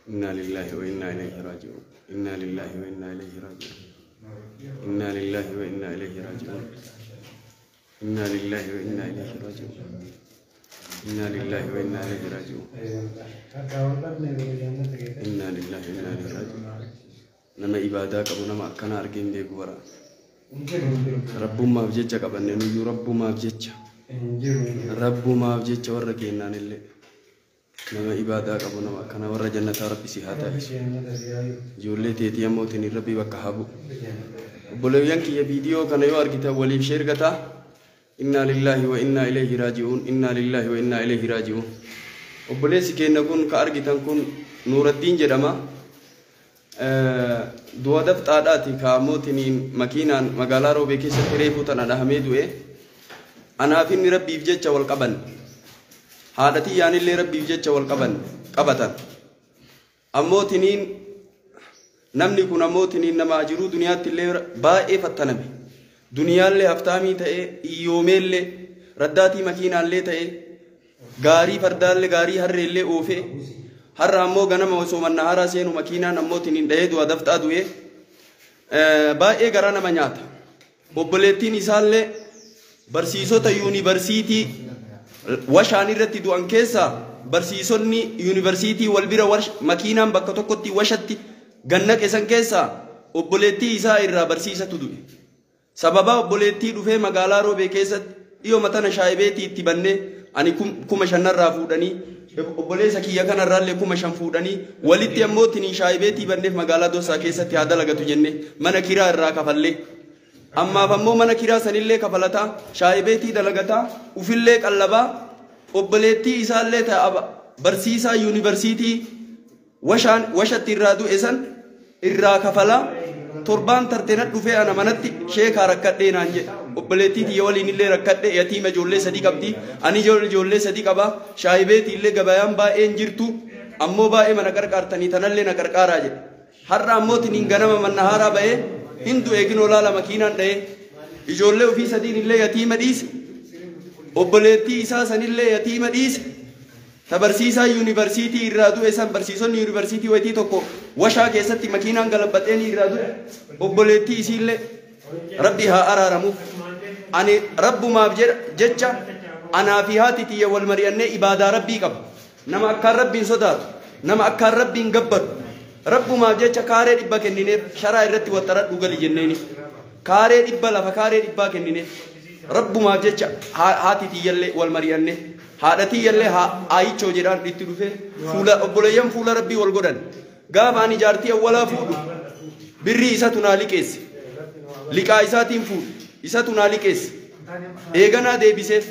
Inna lillahi wa inna ilayhi raaji'uun. Inna lillahi wa inna ilayhi raaji'uun. Inna lillahi wa inna ilayhi raaji'uun. Inna lillahi wa inna ilayhi raaji'uun. Inna lillahi wa inna ilayhi raaji'uun. Inna lillahi wa inna ilayhi raaji'uun. Nama ibaadaa qabu nama akkana argee hin beeku bara. Rabbummaaf jecha qabanne nuyyuu rabbumaaf jecha. Rabbumaaf jecha warra kennaan illee. Nama ibaadaa qabu nama akkana warra jannataa rabbi si haa taasisu. Ijoollee teetii ammoo tiniin rabbi bakka haa bu'u. Obboleeyyan kiyya viidiyoo kana yoo argitan waliif share gataa. Innaa lillaahi wa innaa ilayhi raaji'uun. Innaa lillaahi wa innaa ilayhi raaji'uun. Obboleessi keenya kun ka argitan kun Nuuraddiin jedhama. Du'a dafxaadhaati ka ammoo tiniin makiinaan magaalaa Roobee keessatti reefuu tana dhahamee du'e. Anaaf inni rabbiif jecha wal qaban. Haadha tiyyaanillee rabbiif jecha wal qaban qabatan. Ammoo tiniin namni kun ammoo tiniin nama jiruu duniyaatti illee baay'ee fattaname. Duniyaallee haftaamii ta'ee iyyoomeellee raddaatii makiinaallee ta'ee gaarii fardaallee gaarii harreellee oofee har'a ammoo ganama osoo mannahaaraa seenu makiinaan ammoo tiniin dhahee du'a dafxaa du'ee baay'ee garaa nama nyaata. Obboleettiin isaallee barsiisota yuunivarsiitii washaan irratti du'an keessaa barsiisonni yuunivarsiitii wal bira makiinaan bakka tokkotti washatti gannaqe san keessaa obboleettii isaa irraa barsiisatu du'e. Sababa obboleettii dhufee magaalaa Roobee keessatti dhiyoo matana shaayibeetii itti bannee ani 5,000 fuudhanii obboleessa kiyya kanarraallee 5,000 fuudhanii walitti ammoo tiniin shaayibeetii banneef magaalaa Dosaa keessatti haa dalagatu jenne mana kiraa irraa kafallee. Ammaaf ammoo mana kiraa sanillee kafalataa shaayibeetii dalagataa ufillee qallabaa obboleettii isaallee ta'a barsiisaa yuunivarsiitii washaan washatti irraa du'e san irraa kafalaa torbaan tarte na dhufee ana manatti sheekaa rakkadhee naan jedhe obboleettii tiyya waliin illee rakkadhe yatiima ijoollee sadii qabdi ani ijoollee sadii qaba shaayibeetii illee gabayaan baay'een jirtu ammoo baay'ee mana qarqaartanii tanallee na qarqaaraa jedhe. Har'a ammoo tiniin ganama mannahaaraa ba'ee hin du'e kinoo laala makiinaan dha'ee ijoollee ofii sadiin illee yatiima dhiise obboleettii isaa sanillee yatiima dhiise ta barsiisaa yuunivarsiitii irraa du'e san barsiisonni yuunivarsiitii wayitii tokko washaa keessatti makiinaan galabbaxeen irraa du'e obboleettii isiillee rabbi haa araaramuuf. Ani rabbumaaf jecha anaa fi haati tiyya wal mari'annee ibaadaa rabbii qaba. Nama akkaan rabbiin sodaatu, nama akkaan rabbiin gabbaru. Rabbumaaf jecha kaaree 100 kennineef sharaa irratti waxxaradhu gali jenneeni. Kaaree 100 lafa kaaree 100 kennineef. Rabbumaaf jecha haati tiyyallee wal mari'annee haadha tiyyallee aayichoo jedhaan itti dhufee fuula obboleeyyan fuula rabbii wal godhan. Gaafa ani jaartii awwalaa fuudhu birrii isatu naa liqeesse. Liqaa isaatiin fuudhu isatu naa liqeesse. Eeganaa deebiseef.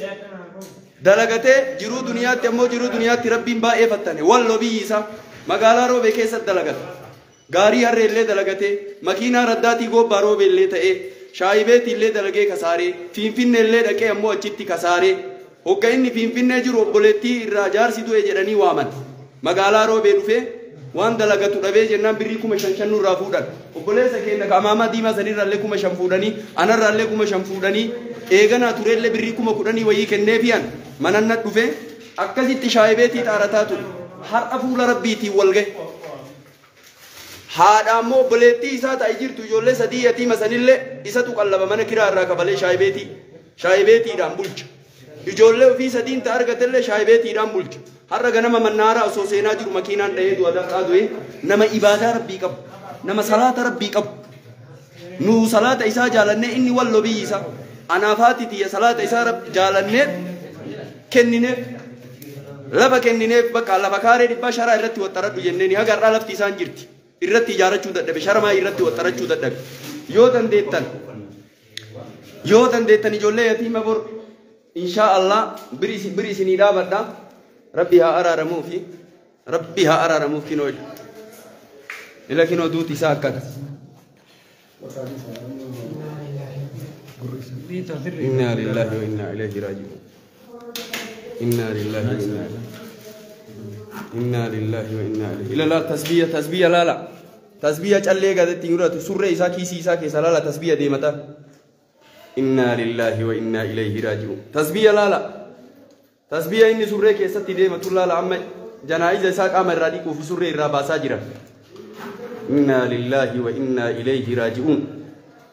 Dalagatee jiruu duniyaatti ammoo jiruu duniyaatti rabbiin baay'ee fattane walloo biyyi isaa magaalaa Roobee keessatti dalagata. Gaarii harreellee dalagatee makiinaa raddaatii goobbaa Roobeellee ta'ee shaayibeetiillee dalagee kasaaree Finfinneellee dhaqee ammoo achitti kasaaree hogga inni Finfinnee jiru obboleettii irraa jaarsi du'e jedhanii waaman. Magaalaa Roobee dhufee waan dalagatu dhabee jennaan birrii 5,000 nurraa fuudhan. Obboleessa keenya ka amaamaa diimaa sanirraallee 5,000 fuudhanii anarraallee 5,000 fuudhanii eeganaa tureellee birrii 10,000 wayii kenneefiyan mananna dhufee akkasitti shaayibeetii xaarataa ture. Har'a fuula rabbiitiin wal gahe. Haadha ammoo obboleettii isaa ta'e jirtu ijoollee sadii yatiima sanillee isatu qallaba mana kiraa irraa kafalee shaayibeetiidhaan bulcha. Ijoollee ofii sadiin ta'a argatellee shaayibeetiidhaan bulcha. Har'a ganama mannaaraa osoo seenaa jiru makiinaan dhahee du'a dafxaa du'e nama ibaadaa rabbii qabu, nama salaata rabbii qabu. Nu salaata isaa jaalannee inni walloo biyyi isaa. Anaaf haati tiyya salaata isaa jaalannee kennineef. Lafa kennineef bakka lafa kaaree 100 sharaa irratti waxxaradhu jenneeni haga har'aa lafti isaan jirti. Irratti ijaarachuu dadhabe sharamaa irratti waxxarachuu dadhabe. Yoo dandeettan ijoollee yatiima bor inshaa Allah biri isinii dhaabadha. Rabbi haa araaramuufi rabbi haa araaramuuf kinoo ila kinoo duuti isaa akkana. Inna lillahi wa inna ilayhi raaji'uun. Inna lillahi wa inna ilayhi. Innaa lillaahi wa innaa ilayhi. Ila laal tasbiya tasbiya laala. Tasbiya callee gadetti muratu surree isaa kiisii isaa keessa laala tasbiya deemata. Innaa lillaahi wa innaa ilayhi raaji'uun. Tasbiya laala. Tasbiya inni surree keessatti deematu laala amma janaa'iza isaa qaama irraa dhiquuf surree irraa baasaa jira. Innaa lillaahi wa innaa ilayhi raaji'uun.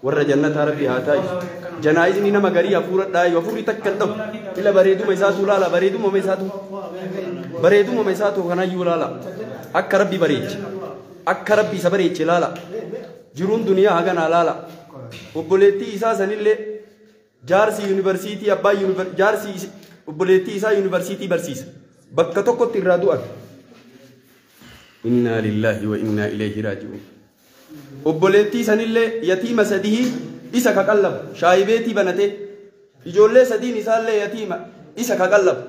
Warra jannataa rabbi haa taa'isu. Janaa'izni nama garii hafuura dhaayu hafuurri takka hin ta'u. Ila bareeduma isaatu laala bareeduma isaatu. Bareeduma isaatu kanayyuu laala. Akka rabbi bareeche. Akka rabbi isa bareeche laala. Jiruun duniyaa haganaa laala. Obboleettii isaa sanillee jaarsi yuunivarsiitii abbaa jaarsi obboleettii isaa yuunivarsiitii barsiisa. Bakka tokkotti irraa du'an. Innaa lillaahi wa innaa ilayhi raaji'uun. Obboleettii sanillee yatiima sadii isa ka qallabu shaayibeetii banatee ijoollee sadiin isaallee yatiima isa ka qallabu.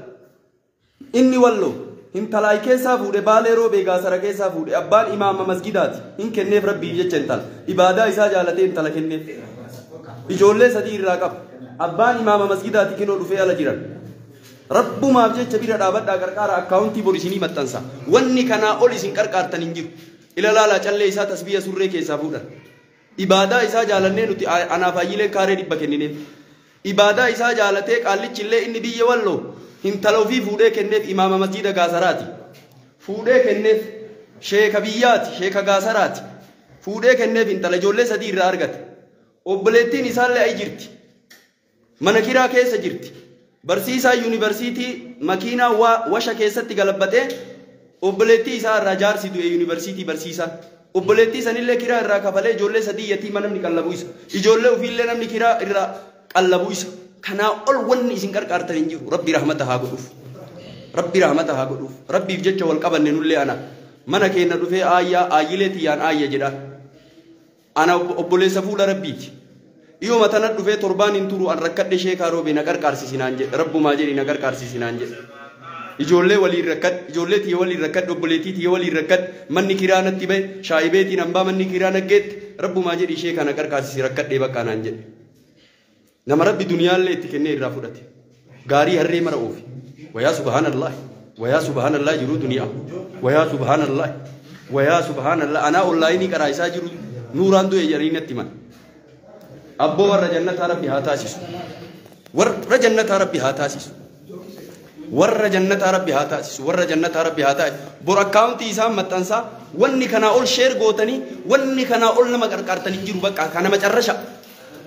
Inni walloo intalaay keessaa fuudhe baalee roobee gaasara keessaa fuudhe abbaan imaama masgidaati hin kenneef rabbiif jecha intala ibaadaa isaa jaalatee intala kenneef ijoollee sadii irraa qaba abbaan imaama masgidaati kinoo dhufee ala jiran. Rabbumaaf jecha bira dhaabadhaa qarqaara akkaawuntii bor isinii maxxansa wanni kanaa ol isin qarqaartan hin jiru. Ila laalaa callee isaa tasbiya surree keessaa fuudhan. Ibaadaa isaa jaalannee nuti anaaf ayyileen kaaree 100 kennineef. Ibaadaa isaa jaalatee qaallichi illee inni biyya walloo intala ofii fuudhee kenneef imaama masjida gaasaraati. Fuudhee kenneef sheeka biyyaati sheeka gaasaraati. Fuudhee kenneef intala ijoollee sadii irraa argate. Obboleettiin isaallee ayi jirti. Mana kiraa keessa jirti. Barsiisaa yuunivarsiitii makiinaa washa keessatti galabbatee obboleettii isaa irraa jaarsi du'e yuunivarsiitii barsiisaa. Obboleettii sanillee kiraa irraa kafalee ijoollee sadii yatiima namni qallabu isa. Ijoollee ofiillee namni kiraa irraa qallabu isa. Kanaa ol wanni isin qarqaartan hin jiru. Rabbi rahmata haa godhuuf. Rabbi rahmata haa godhuuf. Rabbiif jecha wal qabanne nullee ana. Mana keenya dhufee aayyaa aayyilee tiyyaan aayya jedha. Ana obboleessa fuula rabbiiti. Dhiyooma tana dhufee torbaan hin turu an rakkadhe sheekaa roobee na qarqaarsisinaan jedhe. Rabbumaa jedhi na qarqaarsisinaan jedhe. Ijoollee waliin rakkadhe, ijoollee tiyya waliin rakkadhe, obboleettii tiyya waliin rakkadhe, manni kiraa natti bahe, shaayibeetiin hambaa manni kiraa naggeetti, rabbumaa jedhi ishee kana qarqaarsisi rakkadhee bakka naan jedhe. Nama rabbi duniyaallee itti kennee irraa fudhate. Gaarii harree mara oofe. Wayaa subhaanallah. Wayaa subhaanallah jiruu duniyaa. Wayaa subhaanallah. Wayaa subhaanallah. Anaa onlaayinii qaraa isaa jiru nuuraan du'e jedhanii natti himan. Abboo warra jannataa rabbi haa taasisu. Warra jannataa rabbi haa taasisu. Warra jannataa rabbi haa taasisu. Warra jannataa rabbi haa taasisu. Bor akkaawuntii isaan maxxansaa wanni kanaa ol sheer gootanii wanni kanaa ol nama qarqaartanii jiru bakka kana macarrasha.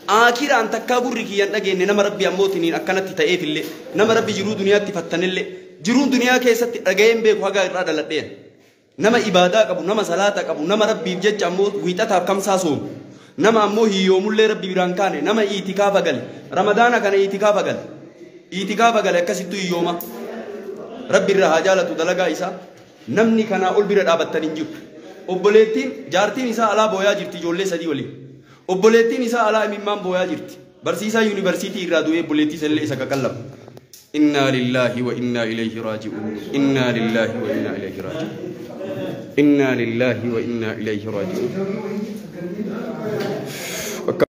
Akiraan takkaa gurri kiyyan dhageenye nama rabbi ammootiniin akkanatti ta'eefillee nama rabbi jiruu duniyaatti fattanillee jiruun duniyaa keessatti dhaga'een beeku hagaa irraa dhaladheen. Nama ibaadaa qabu, nama salaata qabu, nama rabbiif jecha ammoo wiixataaf kamsaa soomu. Nama ammoo hiyyoomullee rabbi biraan kaane nama iitikaafa gale. Ramadaana kana iitikaafa gale. Iitikaafa gale akkasittu hiyyooma. Rabbi irraa haa jaalatu dalagaa isaa. Namni kanaa ol bira dhaabattan hin jiru. Obboleettiin jaartiin isaa alaa booyaa jirti ijoollee sadii waliin. Obboleettiin isaa alaa imimmaan booyaa jirti. Barsiisaa yuunivarsiitii irraa du'ee obboleettii isallee isa qaqallabu. Innaa lillaahi wa innaa ilayhi raaji'uun. Innaa lillaahi wa innaa ilayhi raaji'uun. Innaa lillaahi wa innaa ilayhi raaji'uun.